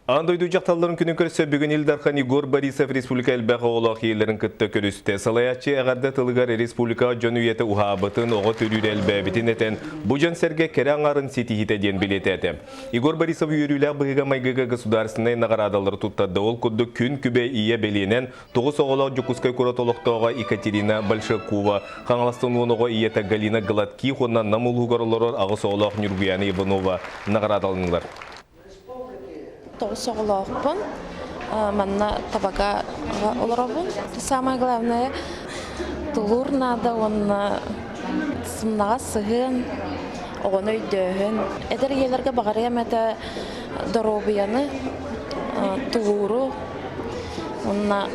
Аан дойду дьахталларын күнүн көрсө бүгүн Ил Дархан Егор Борисов республика элбэх оҕолоох ийэлэрин кытта көрүстэ. Салайааччы эҕэрдэ тылыгар республикаҕа дьон үйэтэ уһаабытын, оҕо төрүүрэ элбээбитин этэн, бу дьон-сэргэ кэрэ аҥарын ситиһиитэ диэн бэлиэтээтэ. Егор Борисов үөрүүлээх быһыыга-майгыга государственнай наҕараадалары туттарда. Ол курдук күн күбэй ийэ бэлиэнэн тоҕус оҕолоох Дьокуускай куорат олохтооҕо Екатерина Большакова, Хаҥаластан 10 оҕо ийэтэ Галина Гладких уонна Нам улууһугар олорор аҕыс оҕолоох Ньургуйаана Иванова наҕараадаланнылар. Тоҕус оҕолоохпун, манна табака олоробун. Самое главное тулуур наада уонна сымнаҕас сыһыан, оҕону өйдөөһүн. Эдэр ийэлэргэ баҕарыам этэ доруобуйаны, тулууру уонна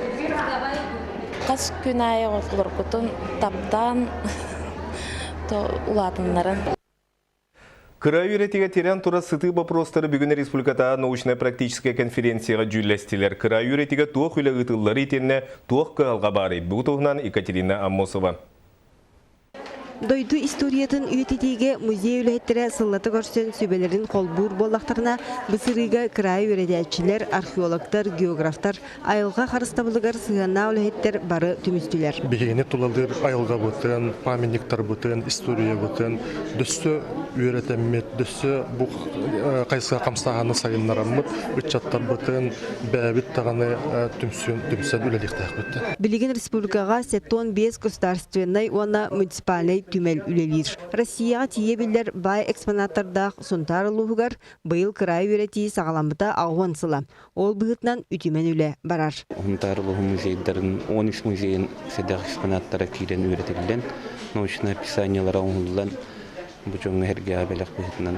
хас күн аайы оҕолоргутун таптаан улаатыннарын. Кыра үөрэтигэ тирэн турар сытыы боппуруостары бүгүн республикатааҕы научнай-практическай конференцияҕа дьүүллэстилэр. Кыра үөрэтигэ туох үлэ ыытылларый итиэннэ туох кыһалҕа баарый? Бу туһунан Екатерина Аммосова. Дойду историятын үйэтитиигэ музей үлэһиттэрэ сыллата көрсөн сүбэлэрин холбуур буоллахтарына, бу сырыыга кыраайы үөрэтээччилэр, археологтар, географтар, айылҕа харыстабылыгар сыһыаннаах үлэһиттэр бары түмүстүлэр. Биһигини тулалыыр айылҕабытын, памятниктарбытын, историябытын дөссө үөрэтэммит, дөссө бу хайысха хамсааһыны сайыннараммыт, ыччаттарбытын бэйэбит даҕаны түмсэн, түмсэн үлэлиэхтээхпит. Билигин республикаҕа 75 государственнай уонна муниципальнай түмэл үлэлиир. Россияҕа тиийэ биллэр баай экспонаттардаах Сунтаар улууһугар быйыл кыраайы үөрэтии саҕаламмыта 80 сыла. Ол быһыытынан үтүмэн үлэ барар. Сунтаар улууһун музейдарын 13 музейын сэдэх экспонаттара киирэн үөрэтиллэн, научнай описаниелара оҥоһуллан, бу дьоҥҥо эргэҕэ бэлэх быһыытынан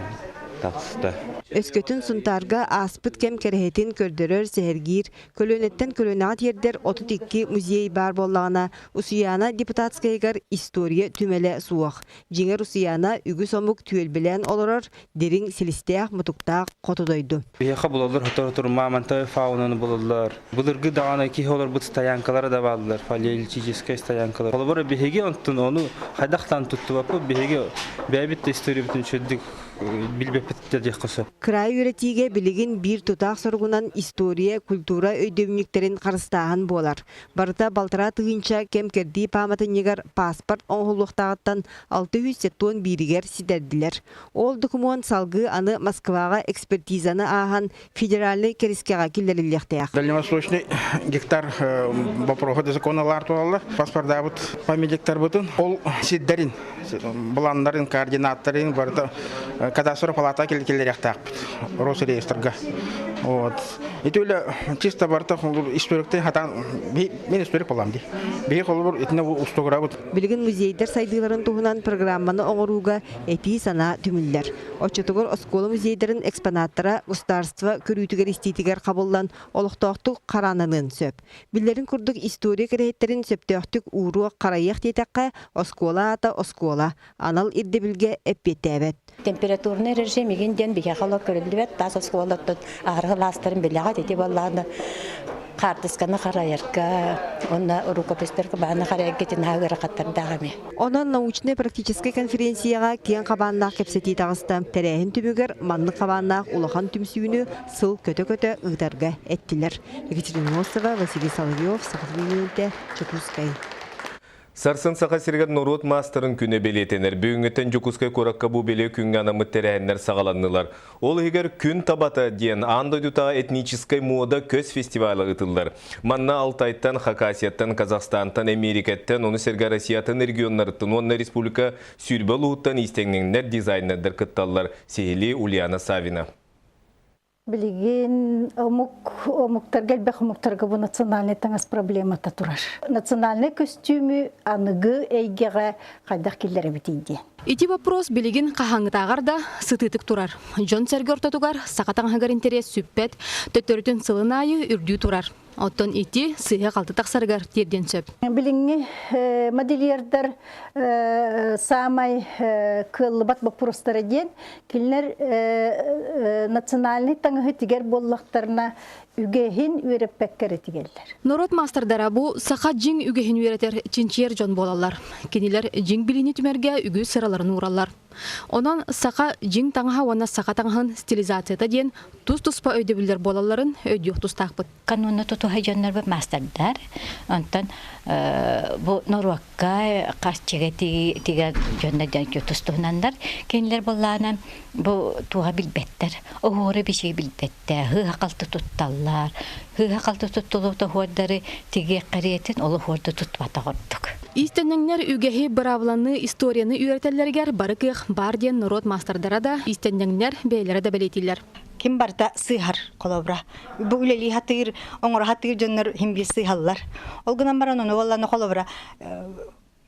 таҕыста. Өскөтүн Сунтаарга ааспыт кэм кэрэһитин көрдөрөр, сэһэргиир, көлүөнэттэн көлүөнэҕэ тиэрдэр 32 музей баар буоллаҕына, Усуйаана депутатскайыгар история түмэлэ суох. Дьиҥэр Усуйаана үгүс омук түөлбэлээн олорор дириҥ силистээх-мутуктаах хоту дойду. Биһиэхэ булаллар сотору-сотору мамонтовай фаунаны булаллар. Былыргы даҕаны киһи олорбут стоянкалара да бааллар, палеолитическай стоянкалар. Холобура биһиги онтун ону хайдахтаан туттубаппыт, биһиги бэйэбит да историябытын үчүгэйдик билбэппит да диэххэ сөп. Кыраайы үөрэтиигэ билигин биир тутаах соругунан история, культура өйдөбүнньүктэрин харыстааһын буолар. Барыта балтараа тыһыынча кэм-кэрдии пааматынньыгар паспорт оҥоһуллуохтааҕыттан 671-игэр ситэрдилэр. Ол докумуон салгыы аны Москваҕа экспертизаны ааһан федеральнай кэрискэҕэ киллэриллиэхтээх. Дальневосточный гектар вопроһу да законалар туолаллар. Паспордаабыт памятниктарбытын ол сирдэрин, планнарын, координаттарын барыта кадастр палата киллэриэхтээхпит Росреестрга. Вот. Ити үлэ чисто барыта историктын хатан мен историк болам ди. Биһи холобур итинэ устугурабыт. Билигин музейдар сайдыыларын туһунан программаны оҥорууга этии санаа түмүллэр. Оччотугар оскуола музейдарын экспонаттара государство көрүүтүгэр-истиитигэр хабыллан олохтоохтук харааннаныан сөп. Биллэрин курдук история кэрэһиттэрин сөптөөхтүк ууруох, харайыах диэтэххэ, оскуола аата оскуола, анал ирдэбилгэ эппиэттээбэт. Температурный режим игин диэн биһиэхэ олор көрүллүбэт таас оскуолаттан аһаргы лаастарын билэҕит ити буоллаҕына хаартысканы харайарга уонна рукописьтарга бааны харайарга итин ыарахаттардаах эмиэ. Онон научнай-практическай конференцияҕа киэҥ хабааннаах кэпсэтии таҕыста. Тэрээһин түмүгэр маннык хабааннаах улахан түмсүүнү сыл көтө-көтө ыытарга эттилэр. Екатерина Носова, Василий Соловьев, Саха телевидениетэ, Дьокуускай. Сарсын Саха сиригэр норуот маастарын күнэ бэлиэтэнэр. Бүгүҥҥүттэн Дьокуускай куоракка бу бэлиэ күҥҥэ анаммыт тэрээһиннэр саҕаланнылар. Ол иһигэр Күн табата диэн аан дойдутааҕы этническэй муода көс фестивала ыытыллар. Манна Алтайтан, Хакасияттан, Казахстантан, Эмиэрикэттэн, ону сэргэ Россиятын регионнарыттан уонна республика 20 улууһуттан иистэнньэҥнэр, дизайнердар кытталлар. Сиһилии Ульяна Савина. Билигин омук омуктарга элбэх омуктарга бу национальный таҥас проблемата турар. Национальный көстүүмү аныгы эйгэҕэ хайдах киллэрэбитий диэн. Ити вопрос билигин хаһааҥҥытааҕар да сытыытык турар. Дьон-сэргэ ортотугар саха таҥаһыгар интэриэс сүппэт, төттөрүтүн сылын аайы үрдүү турар. Оттон ити сыыһа-халты тахсарыгар тиэрдиэн сөп. Билиҥҥи модельердар саамай кыаллыбат боппуруостара диэн, кинилэр национальный таҥаһы тигэр буоллахтарына үгэһин үөрэппэккэ эрэ тигэллэр. Норуот маастардара бу саха дьиҥ үгэһин үөрэтэр чинчийэр дьон буолаллар. Кинилэр дьиҥ билиини түмэргэ үгүс сыраларын уураллар. Онон саха дьиҥ таҥаһа уонна саха таҥаһын стилизацията диэн тус-туспа өйдөбүллэр буолалларын өйдүөх тустаахпыт. Кануну тутуһа дьоннорбут маастардар. Онтон бу норуокка харчыга тигэ дьоннор тустуһунаннар. Кинилэр буоллаана бу туоха билбэттэр. Оһуору бичиги билбэттэр. Хыыһа-халты тутталлар. Хыыһа-халты туттулубут оһуордары тигиэх кэриэтин ол оһуорду тутпатах ордук. Иистэнньэҥнэр үгэһи, быраабыланы, историяны үөрэтэллэригэр бары кыах баар диэн норуот маастардара да, иистэнньэҥнэр бэйэлэрэ да бэлиэтииллэр. Ким барыта сыыһар, холобура. Бу үлэлии сатыыр, оҥоро сатыыр дьоннор иһин биир сыыһаллар. Ол гынан баран ону буоллаҕына холобура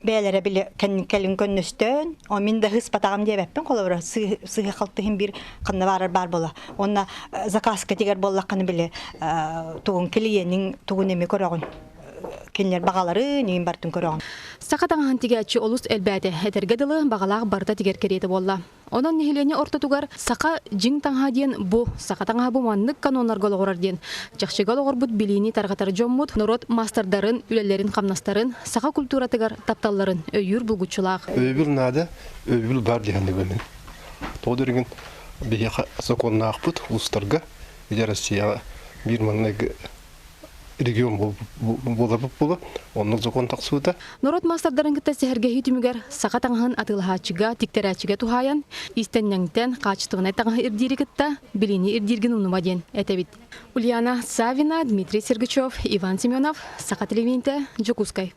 бэйэлэрэ били кэлин көннөстөн, о мин да ыспатаҕым диэбэппин холобура сыыһа халтыһын биир ханна баарар баар буола. Уонна заказка тигэр буоллаххына били тугун клиениҥ тугун эми көрөҕүн. Кинилэр баҕалары ньиин бартын көрөҕүн. Саха таҥаһын тигээччи олус элбээтэ. Этэргэ дылы, баҕалаах барыта тигэр кэриэтэ буолла. Онон нэһилиэнньэ ортотугар саха дьиҥ таҥаһа диэн бу, саха таҥаһа бу маннык каноннарга олоҕурар диэн чахчыга олоҕурбут билиини тарҕатар дьоммут норуот маастардарын, үлэлэрин-хамнастарын, саха культуратыгар тапталларын өйүүр булгуччулаах. Өйөбүл наада, өйөбүл баар диэн мин. Тоҕо дэригин биһиэхэ сокуоннаахпыт улуустарга, или Россияҕа биир маҥнайгы регион буоларбыт буолуо, оннук закон тахсыбыта. Норуот маастардарын кытта сэһэргэһии түмүгэр саха таҥаһын атыылаһааччыга, тиктэрээччигэ туһаайан, иистэнньэҥтэн хаачыстыбаннай таҥаһы ирдиири кытта билиини ирдииргин умнума диэн этэбит. Ульяна Савина, Дмитрий Сергучев, Иван Семенов, Саха телевидениетэ, Дьокуускай.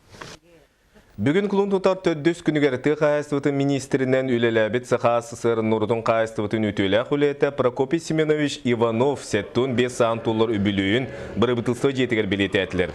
Бүгүн кулун тутар төрдүс күнүгэр тыа хаһаайыстыбатын миниистиринэн үлэлээбит Саха СССР норуотун хаһаайыстыбатын үтүөлээх үлэһитэ Прокопий Семенович Иванов 75 саан туллар үбүлүөйүн бырабыытылыстыба дьиэтигэр бэлиэтээтилэр.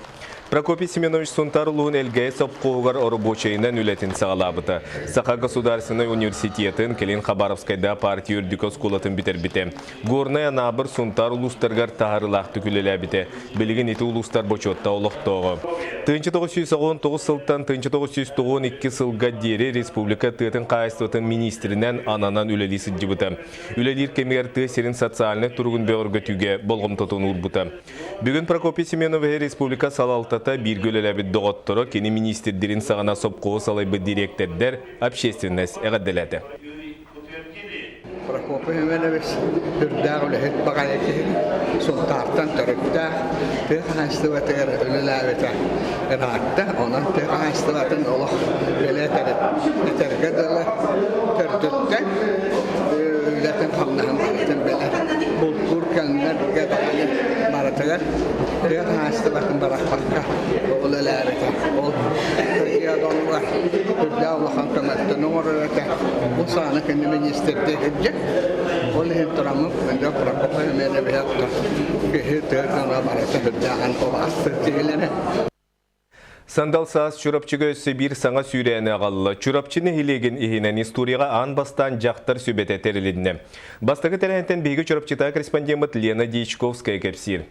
Прокопий Семенович Сунтаар улууһун Элгээйи сопхуоһугар оробуочайынан үлэтин саҕалаабыта. Саха государственнай университетын, кэлин Хабаровскайдаа партия үрдүкү оскуолатын бүтэрбитэ. Горнай, Анаабыр, Сунтаар улуустарыгар таһаарыылаахтык үлэлээбитэ. Билигин ити улуустар бочуоттаах олохтооҕо. 1919 сылтан 1992 сылга диэри республика тыатын хаһаайыстыбатын министринэн ананан үлэлии сылдьыбыта. Үлэлиир кэмигэр тыа сирин социальнай туругун бөҕөргөтүүгэ болҕомтотун уурбута. Бүгүн Прокопий Семеновиһы республика салалтата бииргэ үлэлээбит доҕотторо, кини министрдэрин саҕана сопхуоһу салайбыт дириэктэрдэр, общественность эҕэрдэлээтэ. Прокопий Семенович үрдээх үлэһит баҕайы киһи, Сунтаартан төрүттээх, тыа хаһаайыстыбатыгар үлэлээбитэ ыраатта. Онон тыа хаһаайыстыбатын олох этэргэ дылы төрдүттэн үлэтин-хамнаһын барытын билэр. Бултуур кэмнэргэ даҕаны барытыгар тыа хаһаайыстыбатын барахпакка үлэлээбитэ. Ол регионугар үрдээх улахан көмөттөн оҥорор этэ. Бу сааны кини министрдии сылдьар. Ол иһин тураммын Мындыр Прокопьев Миэнэбиһэ киһи тыа дьоно барыта үрдээҕин убаастыыр киһилэрэ. Сандал саас Чурапчыга өссө биир саҥа сүүрээни аҕалла. Чурапчы нэһилиэгин иһинэн историяҕа аан бастаан дьахтар сүбэтэ тэрилиннэ. Бастакы тэрээһинтэн биһиги Чурапчытаа корреспондеммыт Лена Дьячковская кэпсиир.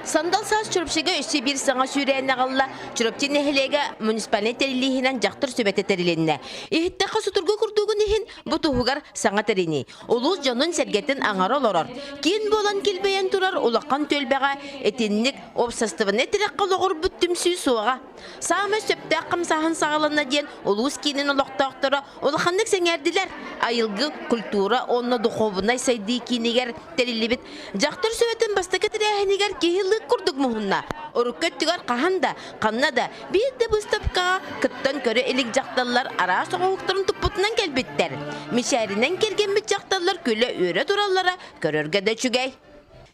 Сандал саас Чурапчыга өссө биир саҥа сүүрээн аҕалла. Чурапчы нэһилиэгэ муниципальнай тэриллииһинэн дьахтар сүбэтэ тэрилиннэ. Иһиттэххэ сутургу курдугун иһин бу туһугар саҥа тэринии. Улуус дьонун-сэргэтин аҥара олорор. Киин буолан килбэйэн турар улахан түөлбэҕэ итинник уопсастыбаннай тирэххэ олоҕурбут түмсүү суоҕа. Саамай сөптөөх хамсааһын саҕаланна диэн улуус киинин олохтоохторо улаханнык сэҥээрдилэр. Айылгы, культура уонна духуобунай сайдыы киинигэр тэриллибит дьахтар сүбэтин бастакы тэрээһинигэр киһи лыык курдук муһунна. Урукку өттүгэр хаһан да, ханна да биир да быыстапкаҕа кыттан көрө илик дьахталлар араас оҥоһуктарын туппутунан кэлбиттэр. Мичээринэн кэргэммит дьахталлар күлэ-үөрэ тураллара көрөргө да үчүгэй.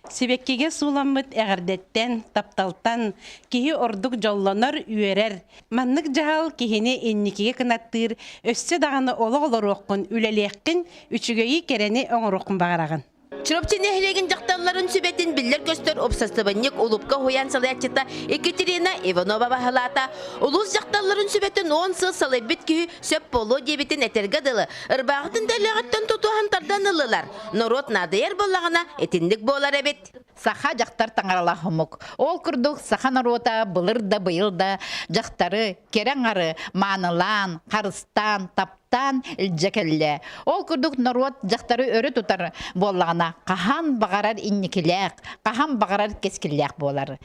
Сибэккигэ сууламмыт эҕэрдэттэн, тапталтан киһи ордук дьоллонор, үөрэр. Маннык дьаһал киһини инникигэ кынаттыыр, өссө даҕаны олох олоруоххун, үлэлиэххин, үчүгэйи, кэрэни оҥоруоххун баҕараҕын. Чурапчы нэһилиэгин дьахталларын сүбэтин биллэр-көстөр уопсастыбанньык Улупка уһуйаан салайааччыта Екатерина Иванова баһылаата. Улуус дьахталларын сүбэтин 10 сыл салайбыт киһи сөп буолуо диэбитин этэргэ дылы, ырбааҕытын да илэҕиттэн тутуһан тардан ыллылар. Норуот наадыйар буоллаҕына, итинник буолар эбит. Саха дьахтар таҥаралаах омук. Ол курдук саха норуота былыр да быйыл да дьахтары кэрэ аҥары маанылаан, харыстаан, таптаан. харыстаан илдьэ кэллэ. Ол курдук норуот дьахтары өрө тутар буоллаҕына, хаһан баҕарар инникилээх, хаһан баҕарар кэскиллээх буолар.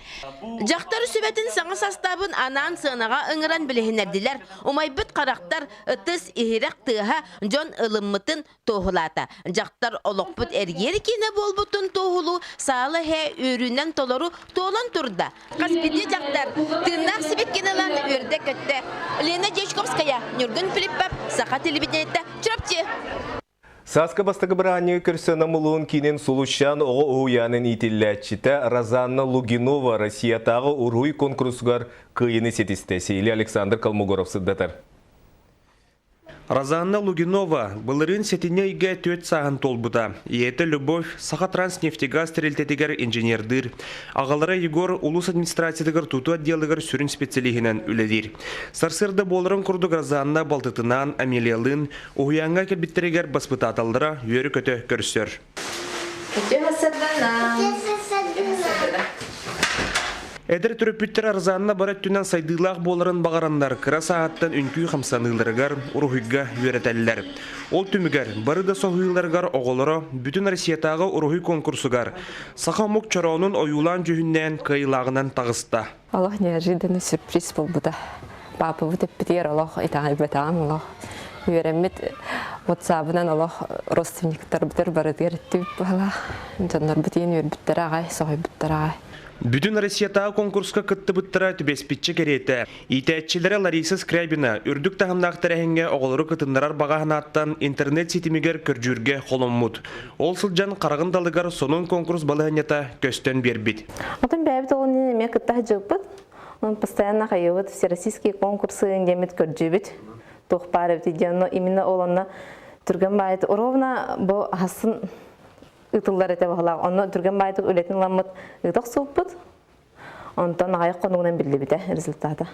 Дьахтар сүбэтин саҥа састаабын анаан сыанаҕа ыҥыран билиһиннэрдилэр. Умайбыт харахтар, ытыс, иһирэх тыаһа дьон ылыммытын туоһулаата. Дьахтар олохпут эргиэр киинэ буолбутун туоһулуу саала иһэ үөрүүнэн толору туолан турда. Хас биирдии дьахтар тыыннаах сибиккин ылан үөрдэ-көттө. Лена Дьячковская, Ньургун Филиппов, Саха телевидениетэ, Чурапчы. Сааскы бастакы бырааһынньыгы көрсө Нам улууһун киинин Сулусчаан оҕо уһуйаанын иитиллээччитэ Розанна Лугинова Россиятааҕы уруһуй конкурсугар кыайыыны ситистэ. Сиһилии Александр Колмогоров сырдатар. Розанна Лугинова былырыын сэтинньи ыйга түөрт сааһын туолбута. Ийэтэ Любовь Сахатранснефтегаз тэрилтэтигэр инженердыыр. Аҕалара Егор улуус администрациятыгар тутуу отделыгар сүрүн специалиһинэн үлэлиир. Сарсыарда буоларын курдук Розанна балтытынаан Амелиялыын уһуйааҥҥа кэлбиттэригэр баспытааталлара үөрэ-көтө көрсөр. Эдэр төрөппүттэр Арзанна бары өттүнэн сайдыылаах буоларын баҕараннар кыра сааһыттан үҥкүү хамсаныыларыгар, уруһуйга үөрэтэллэр. Ол түмүгэр бары да соһуйууларыгар оҕолоро бүтүн Россиятааҕы уруһуй конкурсугар саха омук чороонун ойуулаан дьүһүннээн кыайыылааҕынан таҕыста. Олох неожиданный сюрприз буолбута. Папабыт эппитигэр олох итэҕэйбэтэҕим олох үөрэммит ватсабынан олох родственниктарбытыгар барытыгар эттибит быһалаах. Дьоннорбут иин үөрбүттэрэ аҕай, соһуйбуттара аҕай. Бүтүн Россиятааҕы конкурска кыттыбыттара түбэспиччэ кэриэтэ. Иитээччилэрэ Лариса Скрябина үрдүк таһымнаах тэрээһиҥҥэ оҕолору кытыннарар баҕа санааттан интернет ситимигэр көрдьүүргэ холоммут. Ол сылдьан хараҕын далыгар сонун конкурс балаһыанньата көстөн биэрбит. Отон бэйэбит оҕонньон эмиэ кытта сылдьыбыппыт. Онон постоянно хайыбыт всероссийские конкурсы диэммит көрдүүбүт. Туох баар эбит диэн, но именно ол онно түргэн баайыт ровно бу аһасын ыытыллар этэ баһылаах. Онно түргэн баайытык үлэтин ыламмыт ыыта охсубуппут. Онтон аҕыйах хонугунан биллибитэ результата.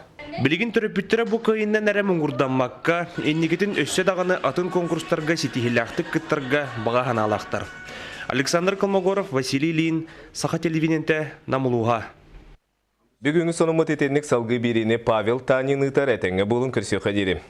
Билигин төрөппүттэрэ бу кыайыннан эрэ муҥурдаммакка, инникитин өссө даҕаны атын конкурстарга ситиһиилээхтик кыттарга баҕа санаалаахтар. Александр Колмогоров, Василий Ильин, Саха телевидениетэ, Нам улууһа. Бүгүҥҥү сонуммут итинник салгыы биэриини Павел Танин ыытар этэҥҥэ буолун көрсүөххэ диэри.